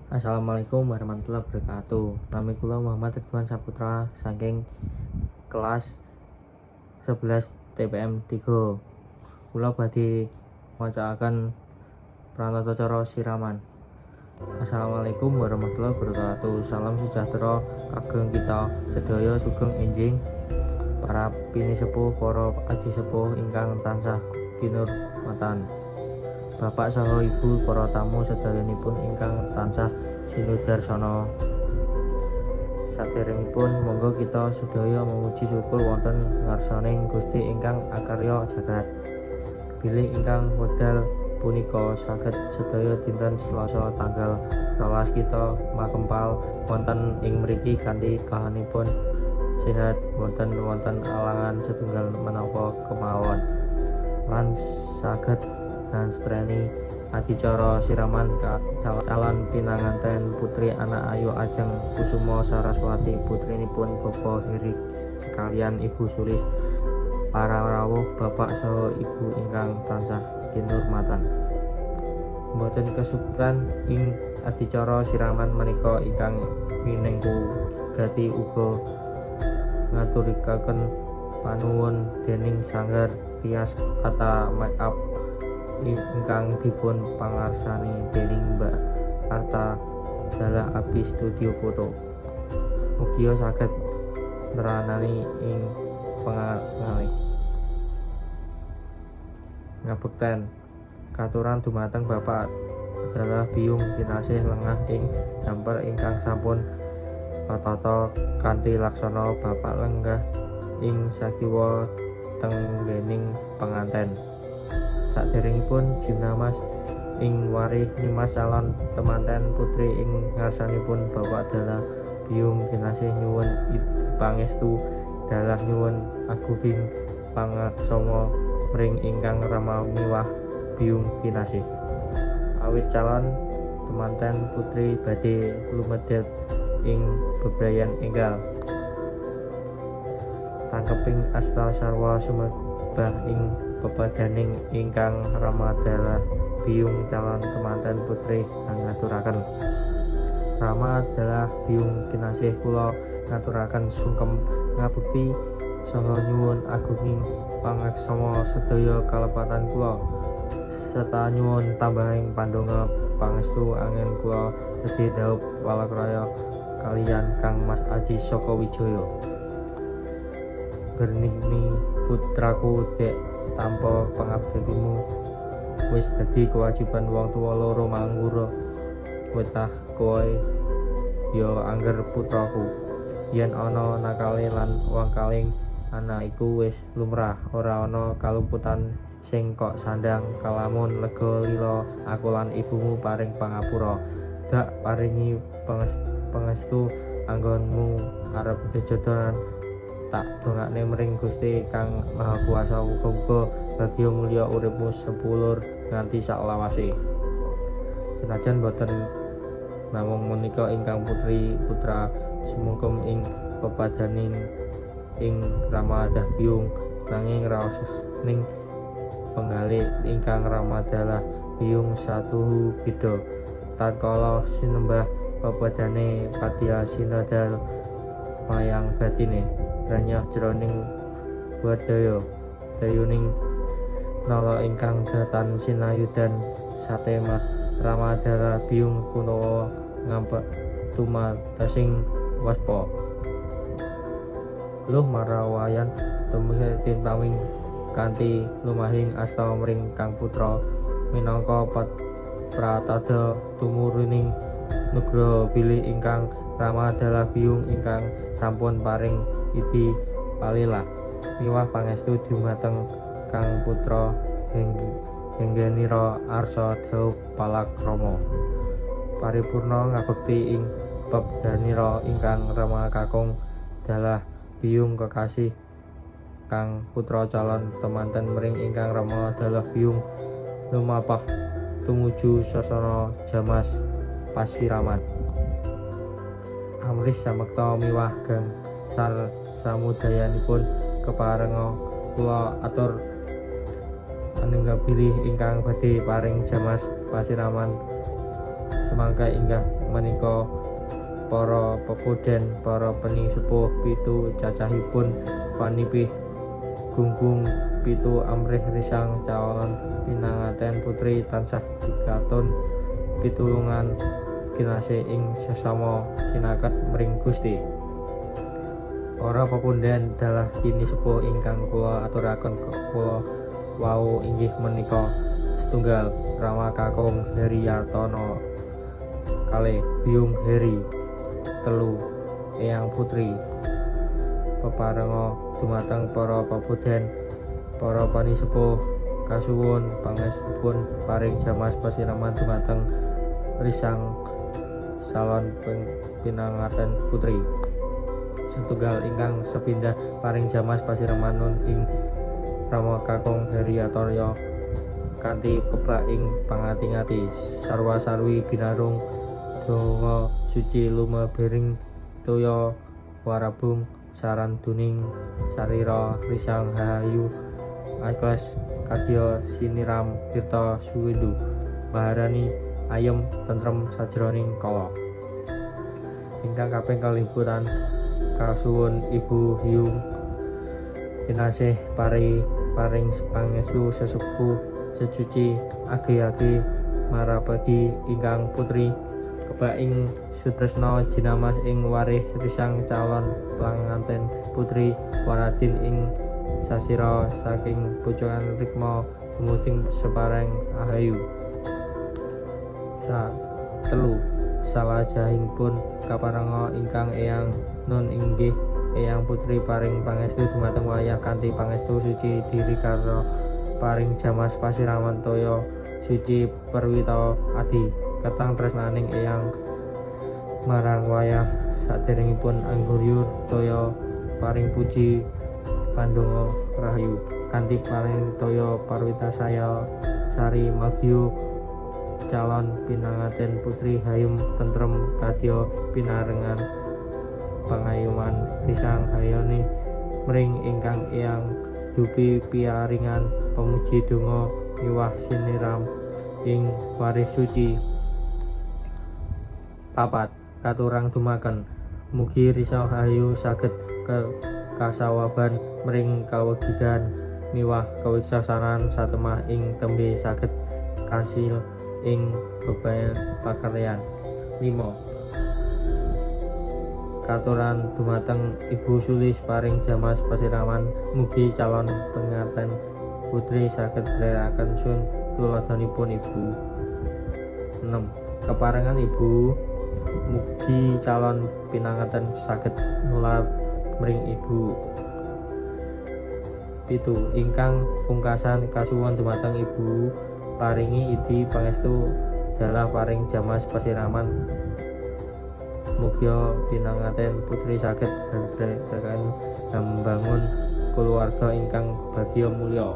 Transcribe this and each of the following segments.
Assalamualaikum warahmatullahi wabarakatuh. Nami kula Muhammad Ridwan Saputra saking kelas 11 TPM 3. Kula badhe mawacakaken pranata cara siraman. Assalamualaikum warahmatullahi wabarakatuh. Salam sejahtera kagem kita sedaya, sugeng enjing para pinisepuh, para aji sepuh ingkang tansah kinurmatan. Bapak saha Ibu, para tamu sedayanipun ingkang tansah sinudarsana. Saderengipun, monggo kita sedaya memuji syukur wonten ngarsaning Gusti ingkang akarya jagat. Bilih ingkang wekdal punika saged sedaya dinten Selasa tanggal 12 kita makempal wonten ing mriki kanthi kahanipun sehat, boten wonten alangan setunggal menapa kemawon, lan saged ngastani adicara siraman calon pinanganten putri Anak Ayu Ajeng Kusuma Saraswati, putrinipun Bapak Heri sekaliyan Ibu Sulis. Para rawuh, bapak saha ibu ingkang tansah kinurmatan, boten kesupen ing adicara siraman menika ingkang minangka gati uga ngaturaken panuwun dening Sanggar Rias Ata Make Up ingkang dipun pangarsani dening Mbak Arta dalah Abi Studio Foto. Mugia saged neranani ing pengalih ngabekten. Katuran dumateng bapak dalah biyung kinasih lenggah ing damper ingkang sampun katata kanthi laksana. Bapak lenggah ing sakiwa tenggening penganten. Saderengipun jinamas ing warih nimas calon temanten putri ing ngarsanipun bapak dalah biyung kinasih nyuwun pangestu dalah nyuwun agunging pangaksama mring ingkang rama miwah biyung kinasih. Awit calon temanten putri badhe lumedhet ing bebrayan enggal tangkeping asta sarwa sumebah ing pepadhaning ingkang rama dalah biyung calon temanten putri ngaturaken. Rama dalah biyung kinasih, kula ngaturaken sungkem ngabekti saha nyuwun agunging pangaksama sedaya kalepatan kula serta nyuwun tambahing pandonga pangestu anggen kula dadi dhaup palakraya kaliyan Kang Mas Aji Saka Wijaya. Gernini putraku, dek tampa pangabektimu wis dadi kewajiban wong tuwa loro manggura wetah. Kowe ya angger, putraku, yen ana nakale lan wangkaling anak iku wis lumrah, ora ana kaluputan sing kok sandang. Kalamun lega lila, aku lan ibumu paring pangapura. Dak paringi pangestu anggonmu arep jejodhoan. Tak dongakne mring Gusti Kang Maha Kuwasa, muga-muga bagya mulya uripmu sepulur nganti saklawase. Senajan boten namung menika ingkang putri putra sumungkem ing pepadhaning ing rama dalah biyung, nanging raosning penggalih ingkang rama dalah biyung satuhu beda. Tatkala sinembah pepadhane padya sinadal mayang batine renyah jroning wardaya dayuning nala ingkang datan sinayudan sate rama dalah biyung kunawa ngampek tumatasing waspa luh marawayan tumutawing kanthi lumahing asta mring kang putra minangka pratandha tumuruning nugraha bilih ingkang rama dalah biyung ingkang sampun paring idi palilah miwah pangestu dumateng kang putra hengganira arsa dhaup palakrama paripurna ngabekti ing pepadhanira ingkang rama kakung dalah biyung kekasih kang putra calon temanten mring ingkang rama dalah biyung lumapah tumuju sasana jamas pasiraman. Amrih samekta miwah gangsal samudayanipun, keparenga kula atur anungga bilih ingkang badhe paring jamas pasiraman. Semangka inggah menika para pepundhen, para pinisepuh 7 cacahipun panipih gunggung 7 amrih risang calon pinanganten putri tansah pikantun pitulungan kinasih ing sesama sinaket mring Gusti. Para pepundhen dalah pinisepuh ingkang kula aturaken kula wau inggih menika: setunggal, Rama Kakung Heri Yartono, kalih, Biyung Heri, 3, Eyang Putri. Peparenga dumateng para pepundhen, para pinisepuh, kasuwun pangestunipun paring jamas pasiraman dumateng risang salon pinanganten putri. Setunggal ingkang sepindhah paring jamas pasiraman nun ing Rama Kakung Heri Yartono kanthi kebak ing pangati-ati sarwa sarwi binarung donga suci lumebering toya warabung saranduning sarira risang hahayu ikhlas kadya siniram tirta suwindu maharani ayem tentrem sajroning kala. Ingkang kaping kalipuran kasuwun Ibu Hyung kinasih paring pangestu sesepuh secuci age-age marapegi ingkang putri kebak ing sutresna jinamas ing warih risang calon panganten putri waradin ing sasira saking pucukan rikma sumuting separeng ahayu. Sa telu salajengipun kaparenga ingkang eyang nun inggih eyang putri paring pangestu dumateng wayah kanthi pangestu suci diri karya paring jamas pasiraman toya suci perwita adi ketang tresnaning eyang marang wayah saderengipun angguyur toya paring puji pandonga rahayu kanthi paring toya parwita saya sari magyo calon pinanganten putri hayem tentrem kadya pinarengan pangayoman risang hayoni mring ingkang eyang dupi piaringan pamuji donga miwah siniram ing warih suci. 4 katurang dumaken mugi risang rahayu saged kasawaban mring kawegigan miwah kawicaksanan satemah ing tembe saged kasil ing bebayan pakaryan. 5 katuran dumateng Ibu Sulis paring jamas pasiraman mugi calon penganten putri saged nderekaken sun tuladhanipun ibu. 6 keparengan ibu mugi calon pinanganten saged nular mring ibu. 7 ingkang pungkasan kasuwun dumateng ibu paringi idi pangestu dalah paring jamas pasiraman mugia pinanganten putri saged ndherekaken hambangun kulawarga ingkang bagya mulya.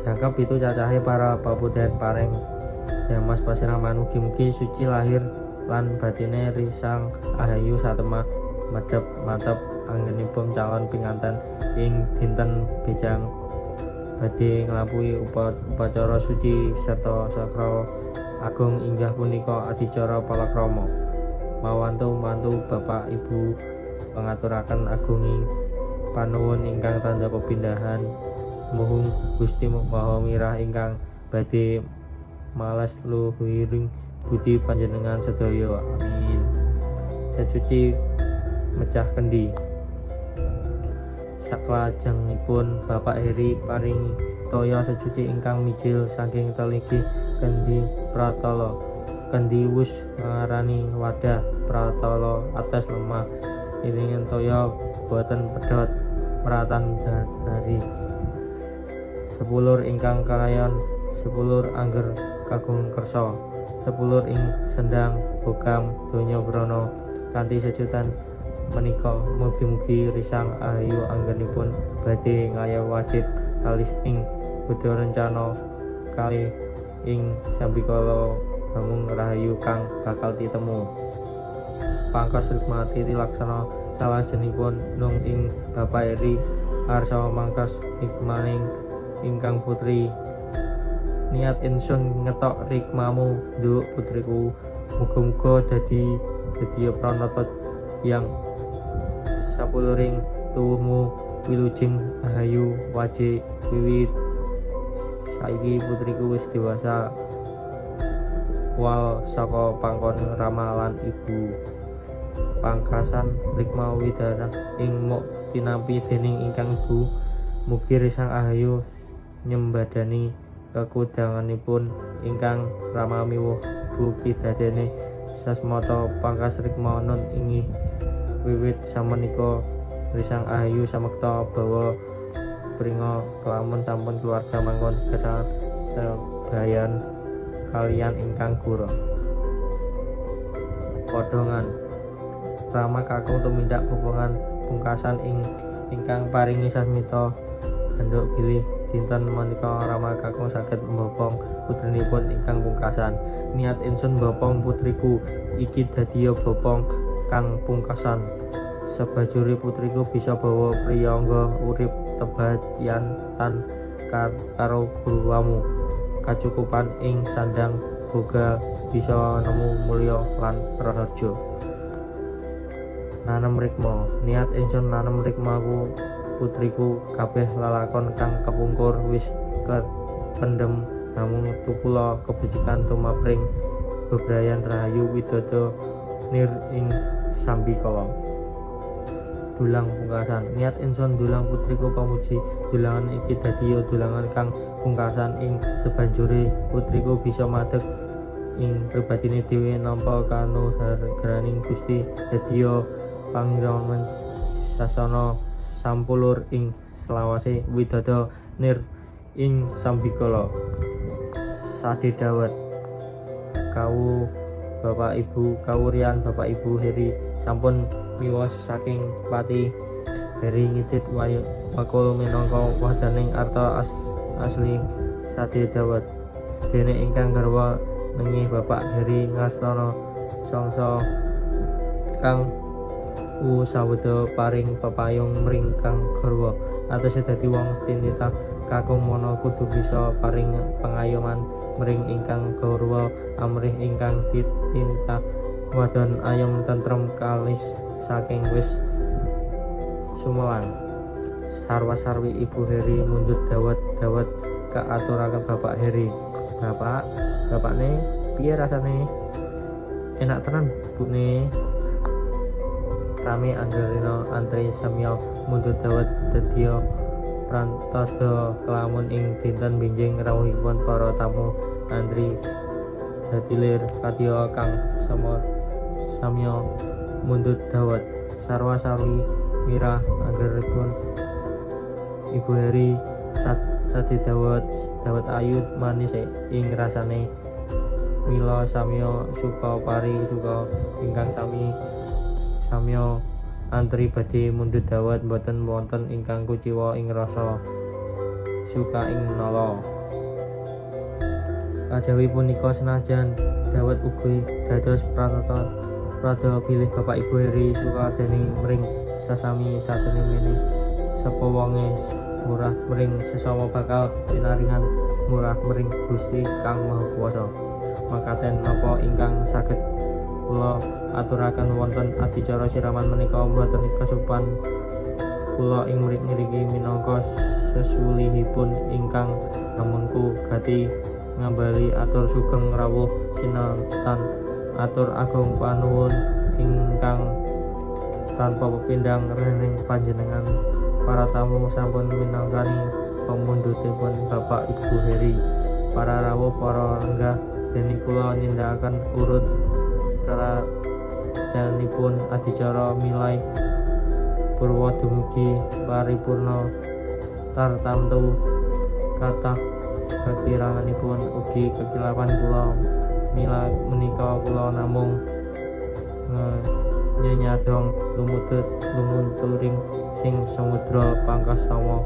Jangkep 7 cacahe para pepundhen paring jamas pasiraman mugi-mugi suci lahir lan batine risang ahayu satemah medhep mantep anggenipun calon pinganten ing dinten benjang badhe nglampahi upacara suci sarta sakra agung inggih punika adicara palakrama. Mawantu-mantu bapak ibu pangaturaken agunging panuwun ingkang tandha pepindhahan muhung Gusti Maha Mirah ingkang badhe males luhuring budi panjenengan sedaya. Amin. Secuci mecah kendi. Saklajengipun Bapak Heri paringi toya secuci ingkang mijil saking teligi kendi pratala. Kendi wus ngarani wadah pratala atas lemah. Iringan toya boten pedhot meratan dari sepulur ingkang karayon sepulur angger kagung kersa sepulur ing sendang bogam donya brana kanthi secutan menika mugi-mugi risang ahayu anggenipun badhe ngayah wajib kalis ing budha rencana kalih ing sambikala bangung rahayu kang bakal titemu. Pangkos rikmati tilaksana salajengipun nung ing Bapak Eri arsa mangkos hikmaning ingkang putri. Niat insun ngetok rikmamu, nduk putriku, muga-muga dadi pranata yang sapuluring tuwuhmu wilujeng ahayu waje. Wiwit saiki putriku wis dewasa, wal saka pangkone rama lan ibu. Pungkasan rikma widara ing muk tinampi dening ingkang ibu. Mugi Risang Ahayu nyembadani kekudanganipun ingkang rama miwuh ibu kidadene sasmata pangkas rikma nun inggih wiwit samenika Risang Ahayu samekta bawa pringa kelamun sampun keluarga manggon gesang tebayan kaliyan ingkang gura. Podhongan Rama kakung tumindak bobongan pungkasan ing ingkang paringi sasmita handuk bilih dinten menika Rama kakung saged mbopong putrinipun ingkang pungkasan. Niat insun mbopong putriku iki dadiya bopong kang pungkasan. Sabajure putriku bisa bawa priyangga urip tebayan tan karo garwamu. Kacukupan ing sandang boga, bisa nemu mulya lan raharja. Nanem rikma. Niat insun nanem rikmaku putriku, kabeh lalakon kang kepungkur wis kependhem namung tukula kebecikan tumraping bebrayan rahayu widodo nir ing sambikala. Dulang pungkasan. Niat insun dulang putriku pamuji dulangan iki dadiya dulangan kang pungkasan ing sabanjure putriku bisa madeg ing pribadine dhewe nampa kanugrahaning Gusti dadiya pangirawan sasana sampulur ing selawase widodo nir ing sambikala. Sade dawet. Kawu Bapak Ibu kawuryan Bapak Ibu Heri sampun miwos saking pati. Heri ngidit wakul minangka wadaning arta asli sade dawet. Dene ingkang garwa nengih Bapak Heri Ngastana sangsa kang usawedo paring pepayung mring kang garwa. Atese dadi wong tinitah kakung mana kudu bisa paring pengayoman mring ingkang garwa amrih ingkang tinitah wadon ayem tentrem kalis saking wis sumelang. Sarwa sarwi Ibu Heri mundhut dawet. Dawet kaaturaken Bapak Heri. Bapak, bapakne, piye rasane? Enak tenan, bukne. Rame Angelina antri samya mundhut dawet dadya pratandha kelamun ing dinten benjing rawuhipun para tamu antri dadi lir kadya kang samya mundhut dawet. Sarwa sarwi mirah anggenipun Ibu Heri sade dawet dawet ayu manis ing rasane, mila samya suka pari suka. Ingkang sami samya antri badhe mundhut dawet boten wonten ingkang kuciwa ing rasa suka ing nala. Kajawi punika, senajan dawet ugi dados pratandha bilih Bapak Ibu Heri suka dene mring sesami, satene mene sapa wonge murah mring sesama bakal pinaringan murah mring Gusti Kang Maha Kuwasa. Makaten napa ingkang saged kula aturaken wonten adicara siraman menika. Boten kesupen kula ing ngriki minangka sesulihipun ingkang hamengku gati ngambali atur sugeng rawuh sinantan atur agung panuwun ingkang tanpa pepindhan rening panjenengan para tamu sampun minangkani pamundhutipun Bapak Ibu Heri. Para rawuh, para lenggah, dene kula nindakaken urut rerajanipun adicara milai purwa dumugi paripurna. Tartamtu kathah kekiranganipun ugi kekilapan kula, mila menika kula namung nyenyadong lumunturing sing samudra pangkasama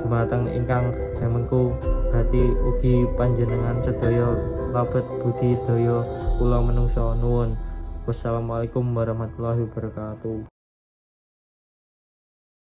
dumateng ingkang hamengku gati ugi panjenengan sedaya lebet budi daya kula manungsa. Nuwun. Wassalamualaikum warahmatullahi wabarakatuh.